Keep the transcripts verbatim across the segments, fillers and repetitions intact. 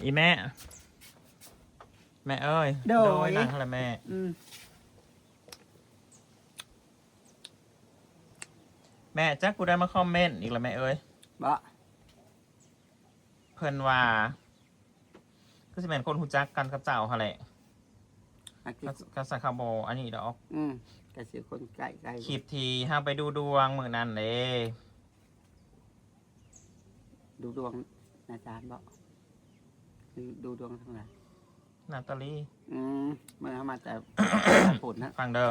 อีแม่ แม่เอ้ย โดย โดยนั่งหั่นแหละแม่ อืม แม่จักผู้ใดมาคอมเมนต์อีกแล้วแม่เอ้ย บ่ เพิ่นว่า คือสิแม่นคนฮู้จักกันกับเจ้าหั่นแหละ อักสิ ก็ ก็ใส่คาร์โบอันนี้ดอก อืม ก็สิคนใกล้ๆ คลิปที่เฮาไปดูดวงมื้อนั้นเด้ ดูดวงอาจารย์บ่ ดู ดูดวงทางไหน นาตาลี อืม มื้อเฮามาแต่ ผลนะ ฟังเด้อ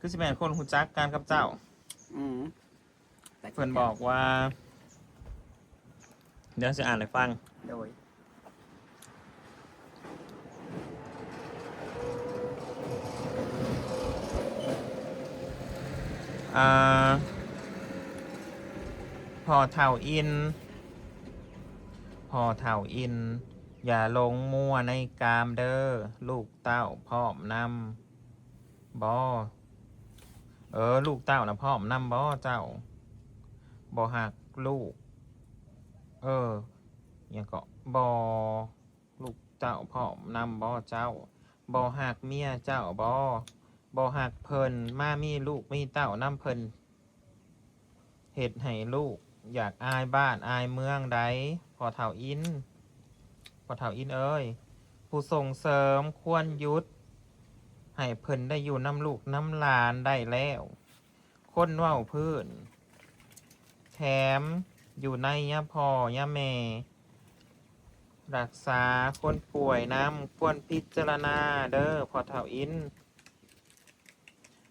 คือสิแม่นคนฮู้จักกันกับเจ้า อืม เพิ่นบอกว่า เดี๋ยวสิอ่านให้ฟัง โดย อ่า พ่อเฒ่าอิน พ่อเฒ่าอิน อย่าหลงมัวในกามเด้อ ลูกเต้าพร้อมนำบ่ เออ ลูกเต้านะพร้อมนำบ่เจ้า บ่ฮักลูก เออ หยังเกาะ บ่ ลูกเต้าพร้อมนำบ่เจ้า บ่ฮักเมียเจ้าบ่ บ่ฮักเพิ่น มามีลูกมีเต้านำเพิ่น เฮ็ดให้ลูกอยากอายบ้านอายเมืองใด พ่อเฒ่าอิน พ่อเฒ่าอินเอ้ย ผู้ส่งเสริมควรหยุด ให้เพิ่นได้อยู่นำลูกนำหลานได้แล้ว คนเว้าพื้น แถมอยู่ในยาพ่อยาแม่ รักษาคนป่วยนำ ควรพิจารณาเด้อ พ่อเฒ่าอิน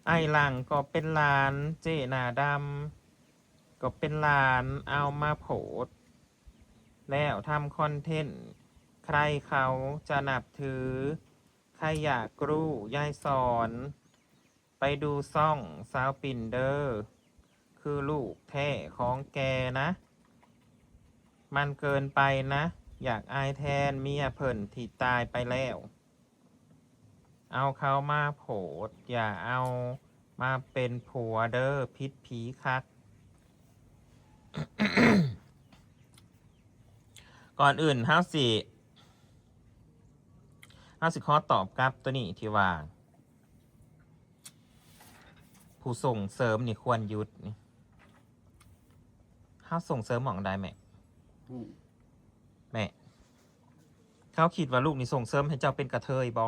ไอ้หลังก็เป็นหลานเจ้หน้าดำ ก็เป็นหลานเอามาโพสต์ แล้วทำคอนเทนต์ ใครเขาจะนับถือ ใครอยากรู้ยายสอน ไปดูช่องสาวปิ่นเด้อ คือลูกแท้ของแกนะ มันเกินไปนะ อยากอายแทนเมียเพิ่นที่ตายไปแล้ว เอาเขามาโพสต์ อย่าเอามาเป็นผัวเด้อ ผิดผีคัก ก่อนอื่นเฮาสิ เฮาสิขอตอบกลับตัวนี้ที่ว่า ผู้ส่งเสริมนี่ควรหยุดนี่ เฮาส่งเสริมหม่องใดแม่ อืม แม่ เขาคิดว่าลูกนี่ส่งเสริมให้เจ้าเป็นกระเทยบ่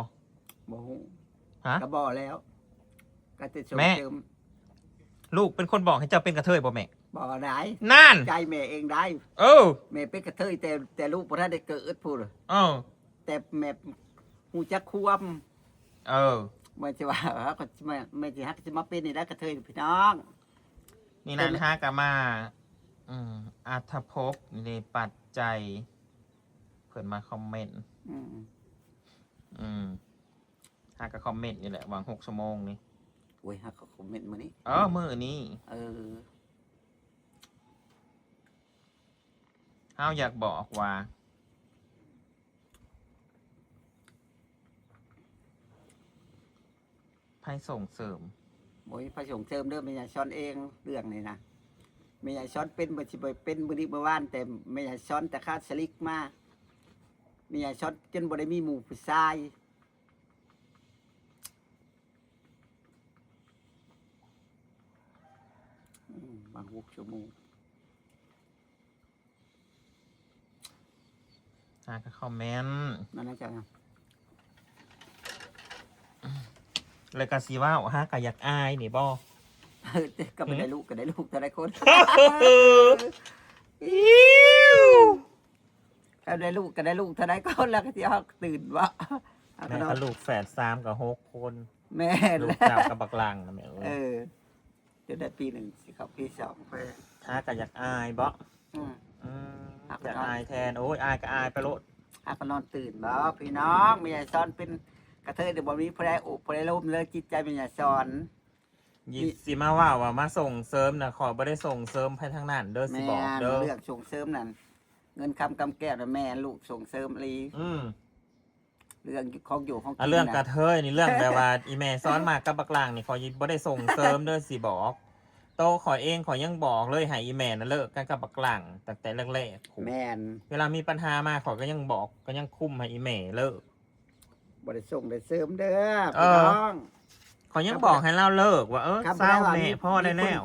บ่ฮู้ ฮะ ก็บ่แล้ว ก็จะส่ง แม่ เสริม ลูกเป็นคนบอกให้เจ้าเป็นกระเทยบ่แม่ บ่ได้ นั่น ใจแม่เองได้ เออ แม่เป็นกระเทยแต่ แต่ลูกบ่ทันได้เกิดพู้น เออ แต่แม่ฮู้จักความ เออ แม่สิว่า เฮาก็สิมา แม่สิฮักสิมาเป็นนี่แหละกระเทยพี่น้อง นี่นะ แต่แม่ ฮากะมา อืม อัธภพนี่ปัจจัย เพิ่นมาคอมเมนต์ อืม อืม ฮากะคอมเมนต์นี่แหละ หว่างหกชั่วโมงนี่ โอ้ย หากะคอมเมนต์มื้อนี้ เออ มื้อนี้ เออ เฮาอยากบอกว่า ไผส่งเสริม โอ้ย ไผส่งเสริมเด้อ แม่ยายสอนเอง เรื่องนี้นะ แม่ยายสอนเป็น บ่สิบ่เป็นมื้อนี้มื้อวาน แต่แม่ยายสอนแต่คาทอลิกมา แม่ยายสอนจนบ่ได้มีหมู่ผู้ชาย อืม บางหกชั่วโมง หากะคอมเมนต์ นั่นนะจ๊ะ แล้วก็สิเว้า หากะอยากอายนี่บ่ เออ ก็บ่ได้ลูก ก็ได้ลูกเท่าใดคน อิ๊ว ก็ได้ลูก ก็ได้ลูกเท่าใดคน แล้วก็สิออกตื่นบ่ เอา แม่ ก็นอน ก็ลูกแฝดสามกับหกคน แม่น ลูกสาวกับบักหลังนะแม่เอ้ย เออ จนได้ปีหนึ่งสิเข้าปีสองไป หากะอยากอายบ่ อืม อืม อยากอายแทน โอ้ย อายก็อายไปโลด หากนอนตื่นบ่พี่น้องแม่ยายสอนเป็นกระเทยเดี๋ยวบ่มีผู้ใดโอบผู้ใดล้มเลยจิตใจแม่ยายสอน ยิ สิมาว่าว่ามาส่งเสริมนะ ขอบ่ได้ส่งเสริมไผทางนั้นเด้อ สิบอกเด้อ แม่น เรื่องส่งเสริมนั่น เงินคำกำแก้วนะแม่ลูกส่งเสริมอีหลี อืม เรื่องของอยู่ของกิน อ่ะ เรื่องกระเทยนี่ เรื่องแบบว่า อีแม่สอนมากับบักหลังนี่ ขอบ่ได้ส่งเสริมเด้อ สิบอก โตขอยเองขอยยังบอกเลย ให้อีแม่น่ะเลิกกันกับบักหลังตั้งแต่แรกๆ แม่น เวลามีปัญหามาขอยก็ยังบอก ก็ยังคุมให้อีแม่เลิก บ่ได้ส่งได้เสริมเด้อ เออ พี่น้อง ขอยยังบอกให้เราเลิกว่า เออ คำ เศร้า ว่า แม่ มี พ่อได้ มีคน แล้ว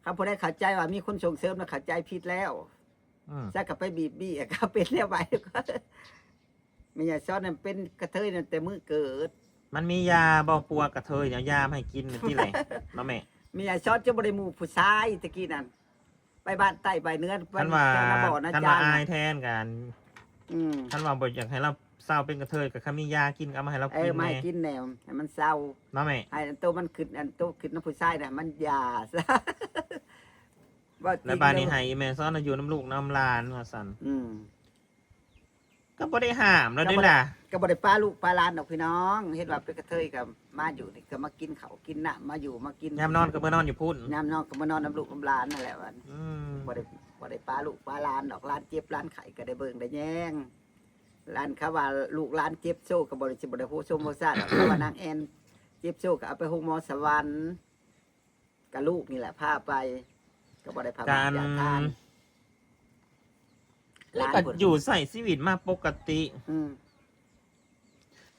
คำผู้ใดเข้าใจว่ามีคนส่งเสริมแล้วเข้าใจผิดแล้ว อืม ซะก็ไปบีบบี้ก็เป็นแล้วไป แม่ยายสอนนั่นเป็นกระเทยนั่นแต่มื้อเกิด มันมียาบ่ ปัวกระเทยเนี่ย ยามาให้กินนี่ที่ไหน เนาะแม่ แม่ยายสอนจะบ่ได้หมู่ผู้ชายตะกี้นั่น ไปบ้านใต้ไปเหนือ คันว่า แถวนาบ่อนา คันว่า จาน อายแทนกัน อืม คันว่าบ่อยากให้เราเศร้าเป็นกระเทยก็คันมียากินก็เอามาให้เรา เออ กิน มาให้ แน่ กินแหน่ให้มันเศร้า เนาะแม่ ให้อันโตมันขึ้น อันโตขึ้นนำผู้ชายน่ะมันยาซะ ว่าจริง แล้วบาดนี้ เด้อ ให้อีแม่สอนน่ะอยู่นำลูกนำหลานว่าซั่น อืม ก็บ่ได้ห้ามแล้วเด้ล่ะ ก็บ่ได้ปาลูกปาหลานดอกพี่น้อง เห็นว่าเป็นกระเทยก็มาอยู่นี่ก็มากินข้าวกินน้ำมาอยู่มากิน ยามนอนก็เมื่อนอนอยู่พุ้น ยามนอนก็มานอนนำลูกนำหลานนั่นแหละว่า อืม บ่ได้ บ่ได้ปาลูกปาหลานดอก หลานเจ็บหลานไข้ก็ได้เบิ่งได้แยง หลานเขาว่าลูกหลานเจ็บโซ่ก็บ่ได้สิบ่ได้ฮู้ชมฮู้ซ่าดอก เขาว่านางแอนเจ็บโซ่ก็เอาไปโรงหมอสวรรค์ ก็ลูกนี่แหละพาไป ก็บ่ได้พา การ ยาทาน แล้วก็ หลานเพิ่น อยู่ใช้ชีวิตมาปกติ อืม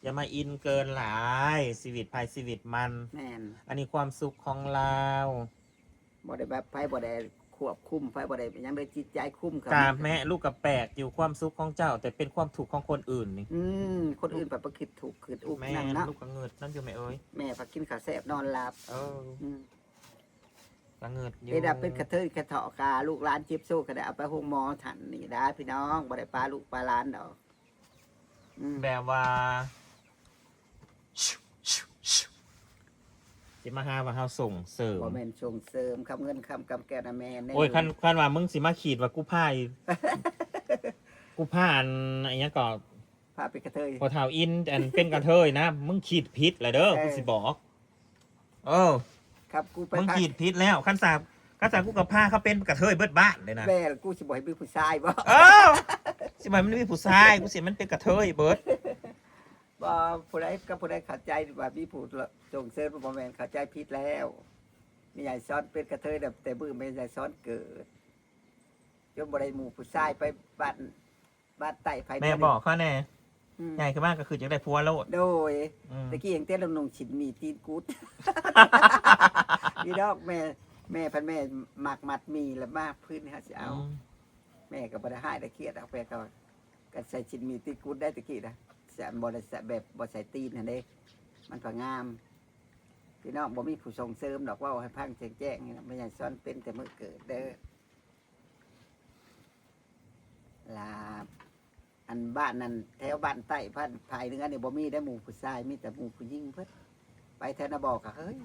อย่ามาอินเกินหลาย ชีวิตไผชีวิตมัน แม่น อันนี้ความสุขของเรา บ่ได้แบบไผบ่ได้ควบคุม ไผบ่ได้หยังเลย จิตใจคุมเขา กะแม่ ลูกกะแปลกอยู่ ความสุขของเจ้า แต่เป็นความทุกข์ของคนอื่นนี่ อืม คนอื่นไปประคิดทุกข์คิดอุกข์ แม่ นั่นเนาะ ลูกกะเงิดนั่นอยู่แม่เอ้ย แม่พักกินข้าวแซ่บนอนหลับ เออ อืม กะเงิดอยู่ เฮ็ดให้เป็นกระเทยกระเถาะกา ลูกหลานเจ็บโซ่ก็ได้เอาไปโรงหมอทันนี่ได้พี่น้อง บ่ได้ปาลูกปาหลานดอก อืม แบบว่า สิมาหาว่าเฮาส่งเสริม บ่แม่นส่งเสริม คำเงินคำกำแก้วนะแม่แน่ โอ้ย คัน คันว่ามึงสิมาขีดว่ากูพา กูพาอัน อันหยังก็ พาเป็นกระเทย พ่อเฒ่าอิน อันเป็นกระเทยนะ มึงขีดผิดแหละเด้อ เออ กูสิบอก เออ ครับ กูไป มึงขีดผิดแล้ว คันสา คันสากูก็พาเขาเป็นกระเทยเบิดบ้านเลยนะ แม่ กูสิบ่ให้มีผู้ชายบ่ เออ สิบ่ให้มันมีผู้ชาย กูสิมันเป็นกระเทยเบิด บ่ ผู้ใดกับผู้ใดเข้าใจว่ามีผู้ส่งเสริม บ่แม่น เข้าใจผิดแล้ว แม่ยายสอนเป็นกระเทยแต่ แต่มื้อแม่ยายสอนเกิด จนบ่ได้หมู่ผู้ชายไปบ้าน บ้านใต้ไผ แม่บอกเขาแน่ อืม ใหญ่ขึ้นมากก็คืออยากได้ผัวโลด โดย อืม ตะกี้ยังเต้นลำนงฉินหมี่ตีนกุด พี่น้อง แม่ แม่พันแม่มักมัดหมี่แล้วมากพื้นฮะสิเอา อืม แม่ก็บ่ได้ให้ได้เครียดเอา แม่ก็ ก็ใส่ฉินหมี่ตีนกุดได้ตะกี้นะ ใส่บ่ได้ใส่แบบบ่ใส่ตีนหั่นเด้ มันก็งาม พี่น้องบ่มีผู้ส่งเสริมดอก เว้าให้ฟังแจ้งๆนี่นะ แม่ยายสอนเป็นแต่มื้อเกิดเด้อ ลา อันบ้านนั่นแถวบ้านใต้บ้านภายเหนือนี่บ่มีได้หมู่ผู้ชาย มีแต่หมู่ผู้หญิงเพิ่น ไปแถวนาบอกก็เฮ้ย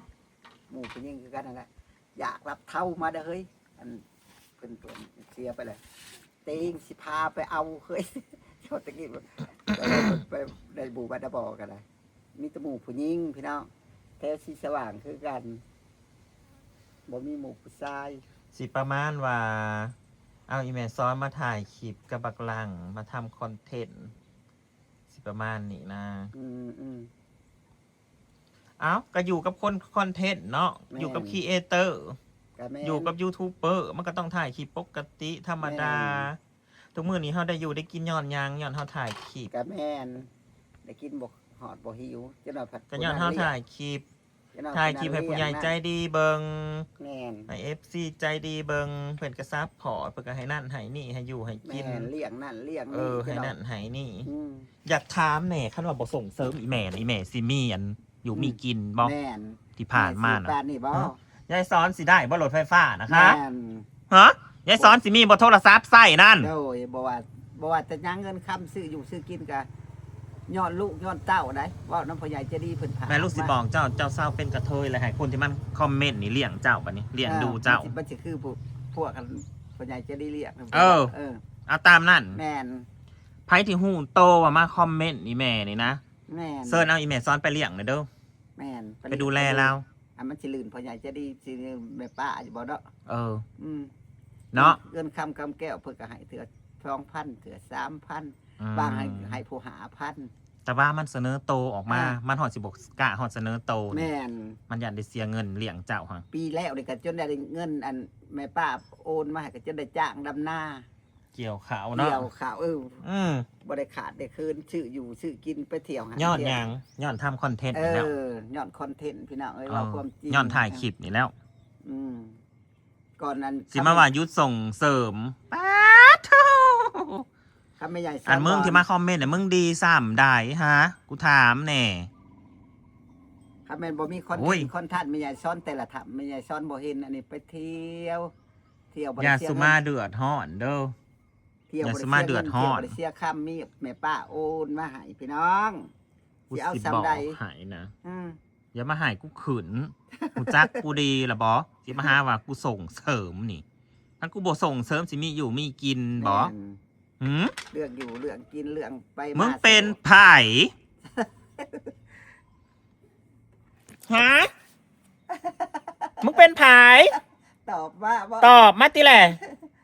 หมู่ผู้หญิงคือกันนั่นแหละ อยากรับเฒ่ามาเด้อเฮ้ย อันเพิ่นเพิ่นเสียไปเลย เต็งสิพาไปเอาเฮ้ย เจ้าตะกี้ไปได้หมู่บ้านนาบอกกันเลย มีแต่หมู่ผู้หญิงพี่น้อง แถวสีสว่างคือกัน บ่มีหมู่ผู้ชาย สิประมาณว่า เอาอีแม่ซ้อนมาถ่ายคลิปกับบักหลัง มาทำคอนเทนต์ สิประมาณนี้นะ อืม อืม เอ้า ก็อยู่กับคนคอนเทนต์เนาะ แม่น อยู่กับครีเอเตอร์ ก็แม่น อยู่กับยูทูบเบอร์ มันก็ต้องถ่ายคลิปปกติธรรมดา แม่น ทุกมื้อนี้เฮาได้อยู่ได้กินย้อนหยัง ย้อนเฮาถ่ายคลิป ก็แม่น ได้กินบ่ฮอดบ่หิว จักหน่อยผัด ก็ย้อนเฮาถ่ายคลิป จักหน่อย ถ่ายคลิปให้ผู้ใหญ่ใจดีเบิ่ง แม่น ให้เอฟซีใจดีเบิ่ง เพิ่นก็ซัพพอร์ต เพิ่นก็ให้นั่นให้นี่ ให้อยู่ให้กิน แม่น เลี้ยงนั่นเลี้ยงนี่ เออ จักหน่อย ให้นั่นให้นี่ อืม อยากถามแหน่ คันว่าบ่ส่งเสริมอีแม่น่ะ อีแม่สิมีอันอยู่มีกินบ่ แม่น ที่ผ่านมาน่ะ แม่สิปานนี่บ่ ฮะ ยายสอนสิได้บ่รถไฟฟ้านะคะ แม่น ฮะ ยายสอนสิมีบ่โทรศัพท์ใช้นั่น โดย บ่ว่า บ่ว่าแต่หยังเงินคำซื้ออยู่ซื้อกินก็ย้อนลูกย้อนเต้าได้ เว้านำพ่อใหญ่ใจดีเพิ่นพา แม่ลูกสิบอกเจ้า เจ้าเซาเป็นกระเทยแล้วให้คนที่มันคอมเมนต์นี่เลี้ยงเจ้าบัดนี้ เลี้ยงดูเจ้า เออ มันสิ มันสิคือพวก พวกกัน พ่อใหญ่ใจะดีเลี้ยง เออ เออ เอาตามนั่น แมน ไผที่ฮู้โตว่ามาคอมเมนต์อีแม่นี่นะ แมน เชิญเอาอีแม่สอนไปเลี้ยงหน่อยเด้อ แมน ไปดูแลลาว อันมันสิลื่นพ่อใหญ่ใจะดีสิแม่ป้าอยู่บ่เนาะ เออ อืม เนาะ เงินคำคำแก้วเพิ่นก็ให้เถื่อสองพันเถื่อสามพัน อืม บางให้ให้ผู้ห้าพัน แต่ว่ามันเสนอโตออกมา อ่า มันฮอดสิบ่กล้าฮอดเสนอโต แม นี่ น มันอยากได้เสียเงินเลี้ยงเจ้าหั่น ปีแล้วนี่ก็จนได้เงินอันแม่ป้าโอนมาให้ก็จนได้จ้างดำนา เกี่ยวข้าวเนาะ เกี่ยวข้าวเออ อืม บ่ได้ขาดได้คืนซื้ออยู่ซื้อกินไปเที่ยวหา ย้อน เที่ว หยังย้อนทำคอนเทนต์ เอ นี่แหล้ว อย้อนคอนเทนต์พี่น้องเอ้ย เออ เว้าความจริง ย้อนถ่ายคลิปนี่แล้ว อืมก่อนนั้น สิมาว่าหยุดส่งเสริมป้าดโธ่ คำแม่ใหญ่ส อันมึงที่มาคอมเมนต์เนี่ยมึงดีซ้ำได้ฮะ กูถามแน่ คำแม่นบ่มีคอน โอ้ เท ย นต์คอนทันแม่ใหญ่สอนแต่ละทำแม่ใหญ่สอนบ่เห็นอันนี้ไปเที่ยว เที่ยวบ่ อ ได้ ย่า เสีย สุ เงิน มาเดือดร้อนเด้อ เที่ยว อย่า บ่ได้ สุมา เสีย เดือด เงิน ร้อน เที่ยวบ่ได้เสียคำมีแม่ป้าโอนมาให้พี่น้อง กู สิเอา สิ ซ้ำ บอก ใด ให้นะ อืม อย่ามาให้กูขึ้น กูจักกูดีละบอสิมาหาว่ากูส่งเสริมนี่ ถ้ากูบ่ส่งเสริมสิมีอยู่มีกินบอ แม่น หืม เรื่องอยู่เรื่องกินเรื่องไป มึง มา เป็น สะดวก ไผฮะ มึงเป็นไผ ตอบว่าว่า ตอบมาติแหละ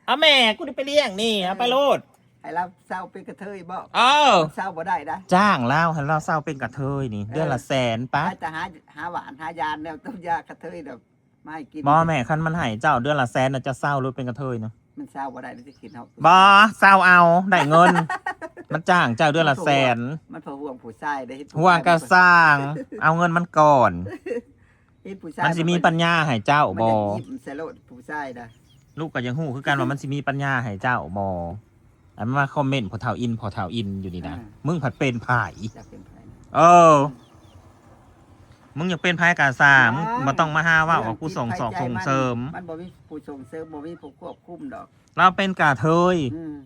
เอาแม่กูได้ไปเลี้ยงนี่ เอาไปโลด ให้เราเศร้าเป็นกระเทยบอก เออ เศร้าบ่ได้นะ จ้างลาวให้ลาวเศร้าเป็นกระเทยนี่ เออ เดือนละแสนปะ ให้แต่หาหาหวานหายานแนวต้มยากระเทยแบบไม่กิน บอแม่คันมันให้เจ้าเดือนละแสนนะจะเศร้าหรือเป็นกระเทยนะ มันเศร้าบ่ได้แล้วจะกินเฮา บอเศร้าเอาได้เงิน มันจ้างเจ้าเดือนละแสน มันพอห่วงผู้ชายได้เห็นผู้ ห่วงกระ ชาย สร้าง เอาเงินมันก่อน เห็นผู้ชาย มันสิมีปัญญาให้เจ้า มัน บอ จะยิ้มใส่โลดผู้ชายนะ ลูกก็ยังฮู้คือกันว่ามันสิมีปัญญาให้เจ้าบออันมาคอมเมนต์พอเท่าอินพอเท่าอินอยู่นี่นะ อ่า มึงผัดเป็นไผ อยากเป็นไผนะ เออ มึงอยากเป็นไผกาสร้าง อ่า มึงบ่ต้องมาหาว่าว่ากูส่งสอกส่งเสริม มันบ่มีผู้ส่งเสริมบ่มีผู้ควบคุมดอก เราเป็นกระเทย อืม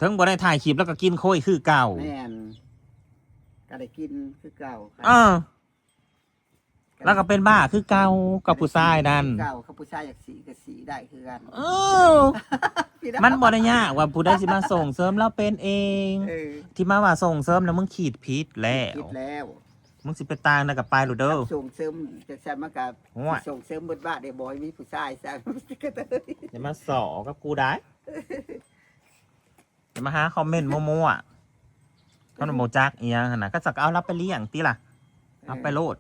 ถึงบ่ได้ถ่ายคลิปแล้วก็กินโค้ยคือเก่า แม่นก็ได้กินคือเก่าค่ะ เออ แล้วก็เป็นบ้าคือเก่ากับผู้ชายนั่น เก่ากับผู้ชายอยากสีก็สีได้คือกัน เออ พี่น้อง มันบ่ได้ยากว่าผู้ใดสิมาส่งเสริมเราเป็นเอง เออ ที่มาว่าส่งเสริมแล้วมึงคิดผิดแล้ว คิดแล้ว มึงสิไปต่างนะกับไปหรือเด้อ ส่งเสริมจากฉันมากับ โอ้ย ส่งเสริมเบิดบ้านเด้บ่ให้มีผู้ชายซะ อย่ามาสอกับกูได้อย่ามาหาคอมเมนต์มั่วๆเขาหนูโมจักอีหยังหั่นนะก็สักเอารับไปเลี้ยงติล่ะ เอาไปโลด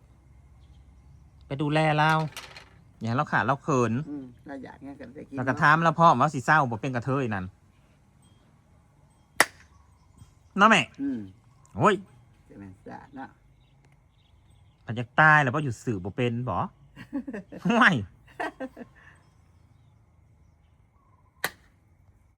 ไปดูแลเราอย่าให้เราขาดเราเขิน อืมเราอยากเงี้ยกันได้กิน แล้วก็ถามเราพร้อมว่าสิเศร้าบ่เป็นกระเทยนั่นเนาะแม่ อืม โอ้ย จะแม่นสะเนาะ ผัดอยากตายแล้วบ่อยู่สื่อบ่เป็นบ่ ห่วย